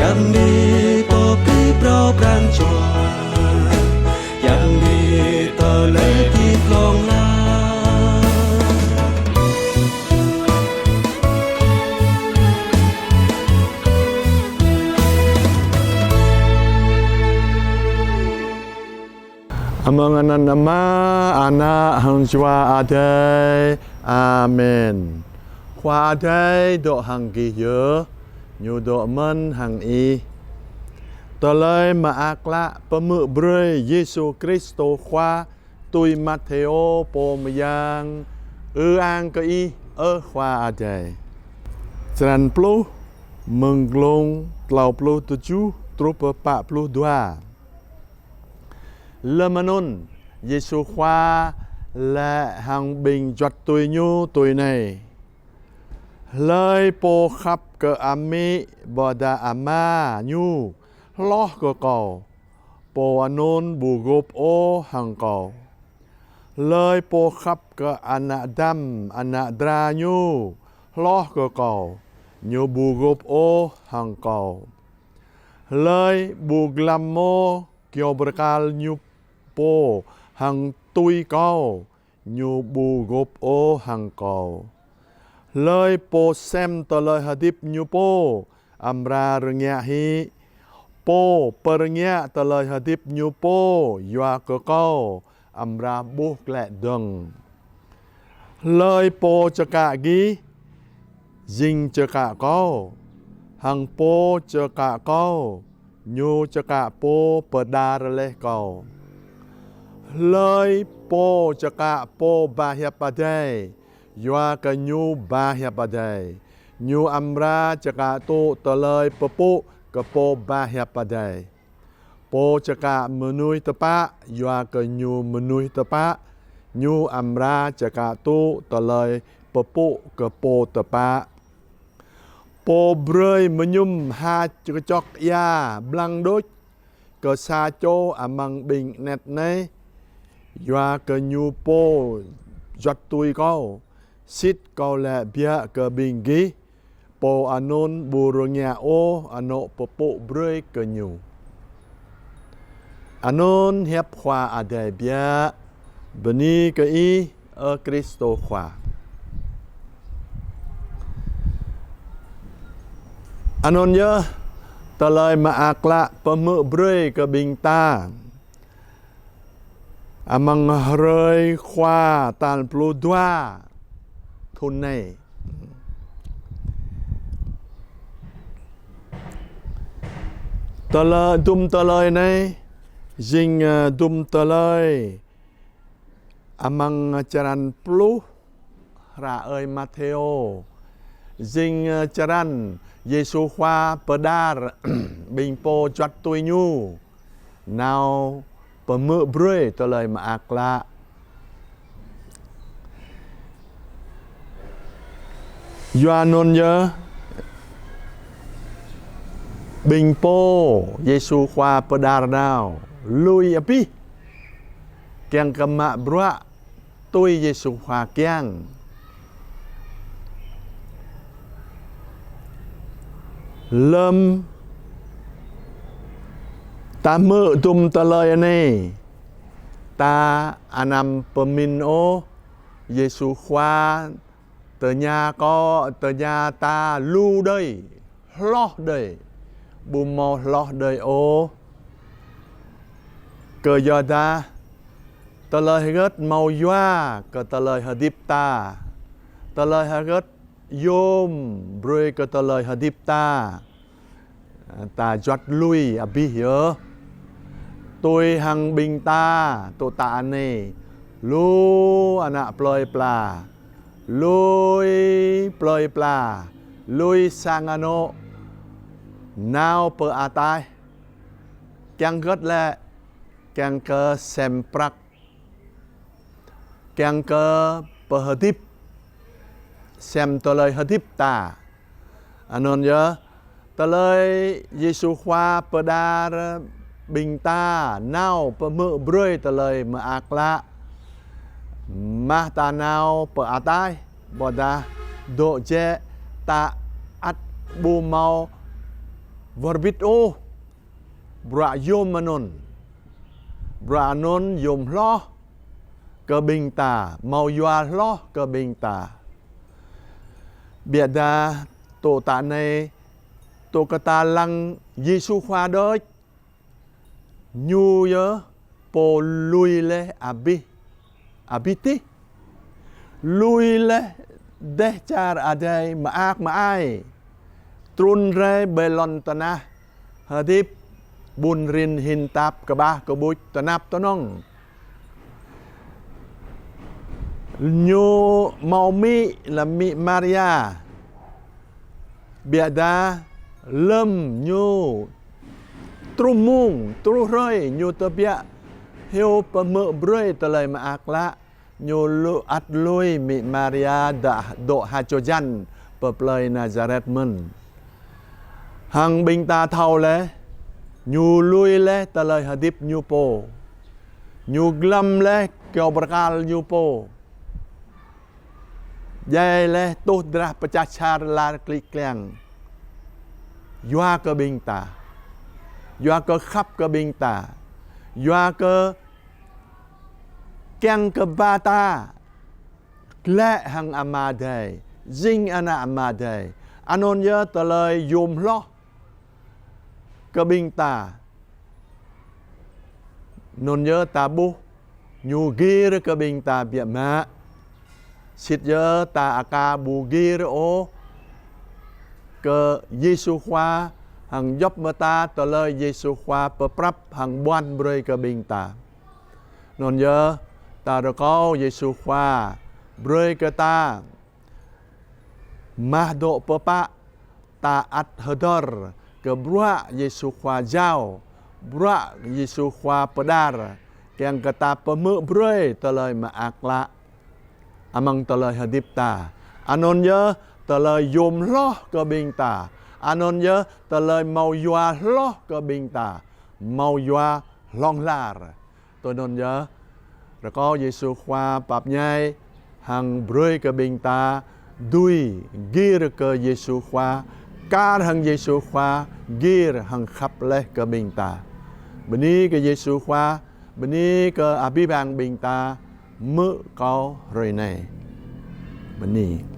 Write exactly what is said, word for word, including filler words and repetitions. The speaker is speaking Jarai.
Yang ni pô pơpĭ phrâo pran jua, yang ni tơlơi hơdip hlŏng lar. Amăng anăn Ama, Ană hăng Jua Adai. Amen. Khua Adai dŏ hăng gih yơh, Ñu dŏ mơ̆n hăng ih. Tơlơi Mơak Klă pơhmư̆ brơi Yêsu Kristô Khua tui Mathêô pô mơyang. Ư-ang kơ Ih, ơ Khua Adai. Črăn pluh, mơ̆ng glông klâo pluh tơjuh truh pơ pă pluh dua. Lơm anŭn, Yêsu Khua laĭ hăng ƀing juăt tui Ñu tui anai: Hlơi pô khăp kơ amĭ ƀôdah ama ñu hloh kơ Kâo, pô anŭn ƀu gôp ôh hăng Kâo. Hlơi pô khăp kơ ană dăm, ană dra ñu hloh kơ Kâo, ñu ƀu gôp ôh hăng Kâo. Hlơi ƀu glăm mơ̆ kơyâo bơrơkal ñu pô hăng tui Kâo, ñu ƀu gôp ôh hăng Kâo. Hlơi pô sem tơlơi hơdip ñu pô amra rơngiă hĭ. Pô pơrơngiă tơlơi hơdip ñu pô yua kơ Kâo amra ƀuh klĕ dơ̆ng. Hlơi pô čơkă gih, jing čơkă Kâo, hăng pô čơkă Kâo, ñu čơkă pô pơđar laih Kâo. Hlơi pô čơkă Pô Ba Hiăp Adai, yua kơ Ñu ba hiăp Adai, ñu amra čơkă tŭ tơlơi pơpŭ kơ Pô Ba Hiăp Adai. Pô čơkă mơnuih tơpă, yua kơ ñu mơnuih tơpă, ñu amra čơkă tŭ tơlơi pơpŭ kơ Pô Tơpă. Pô brơi mơñum ha kơčŏk ia blang đôč kơ sa čô amăng ƀing anet anai, yua kơ ñu pô juăt tui Kâo, sĭt Kâo laĭ biă kơ ƀing gih, pô anŭn ƀu rơngiă ôh anŏ pơpŭ brơi kơ ñu. Anŭn hiăp Khua Adai biă. Bơni kơ Ih, ơ Kristô Khua. Anŭn yơh, Tơlơi Mơak Klă pơhmư̆ brơi kơ ƀing ta amăng hrơi Khua tal pluh dua thŭn anai. Tơlơi, dŭm tơlơi anai jing, ơ, dŭm tơlơi amăng črăn pluh hră ơi Mathêô, jing, ơ, črăn Yêsu Khua pơđar ƀing pô juăt tui Ñu nao pơhmư̆ brơi Tơlơi Mơak Klă. Yua anŭn yơh, ƀing pô Yêsu Khua pơđar nao lui abih, kiăng kơ mă bruă tui Yêsu Khua kiăng. Lơm ta hmư̆ dŭm tơlơi anai, ta anăm pơmĭn ôh Yêsu Khua tơña kơ, tơña ta lu đơi, hloh đơi, ƀu hmâo hloh đơi ôh. Kơ yua dah tơlơi hơgĕt hmâo yua kơ tơlơi hơdip ta, tơlơi hơgĕt yôm brơi kơ tơlơi hơdip ta, ta juăt lui abih yơh. Tui hăng ƀing ta, tŭ ta anai, lu ană plơi pla, lui plơi pla, lui sang anŏ, nao pơ ataih, kiăng hơgĕt lĕ, kiăng kơ sem prăk, kiăng kơ pơhơdip, sem tơlơi hơdip ta. Anŭn yơh, tơlơi Yêsu Khua pơđar ƀing ta nao pơhmư̆ brơi Tơlơi Mơak Klă, mă ta nao pơ ataih, ƀôdah dŏ jĕ, ta ăt ƀu hmâo wơr bĭt ôh bruă yôm anŭn. Bruă anŭn yôm hloh kơ ƀing ta, hmâo yua hloh kơ ƀing ta. Biă dah tŏ tă anai, tŏ kơ ta lăng Yêsu Khua đôč, ñu yơh pô lui laih abih, abih tih. Lui laih dêh čar adai mơak mơai, trŭn rai ƀơi lŏn tơnah, hơdip ƀun rin hin tap kơƀah kơƀuč tơnap tơnŏng. Ñu hmâo amĭ lăm amĭ Maria. Biă dah lơ̆m ñu truh mông, truh hrơi, ñu tơbiă hyu pơhmư̆ brơi tơlơi mơak klă, ñu lu-, ăt lui amĭ Maria dŏ, dŏ ha čô jăn pơ plơi Nazaret mơ̆n. Hăng ƀing ta thâo laih, ñu lui laih tơlơi hơdip ñu pô. Ñu glăm laih kyâo bơrkal ñu pô. Djai laih tuh drah pơčah čar lar klĭ kliăng. Yua kơ ƀing ta. Yua kơ khăp kơ ƀing ta. Yua kơ kiăng kơ ba ta glaĭ hăng Ama Adai, jing ană Ama Adai. Anŭn yơh tơlơi yôm hloh kơ ƀing ta. Anŭn yơh ta ƀuh ñu gir kơ ƀing ta biă mă. Sĭt yơh ta aka ƀu gir ôh kơ Yêsu Khua hăng djŏp mơta tơlơi Yêsu Khua pơprăp hăng ƀuăn brơi kơ ƀing ta. Anŭn yơh ta rơkâo Yêsu Khua brơi kơ ta mah dŏ pơpă, ta ăt hơdơr kơ bruă Yêsu Khua jao, bruă Yêsu Khua pơđar, kiăng kơ ta pơhmư̆ brơi tơlơi mơak klă amăng tơlơi hơdip ta. Anŭn yơh tơlơi yôm hloh kơ ƀing ta. Anŭn yơh tơlơi hmâo yua hloh kơ ƀing ta. Hmâo yua hlŏng lar. Tui anŭn yơh, rơkâo Yêsu Khua pap ñai hăng brơi kơ ƀing ta dưi gir kơ Yêsu Khua, kar hăng Yêsu Khua, gir hăng khăp laih kơ ƀing ta. Bơni kơ Yêsu Khua, bơni kơ abih bang ƀing ta hmư̆ kâo hrơi anai. Bơni.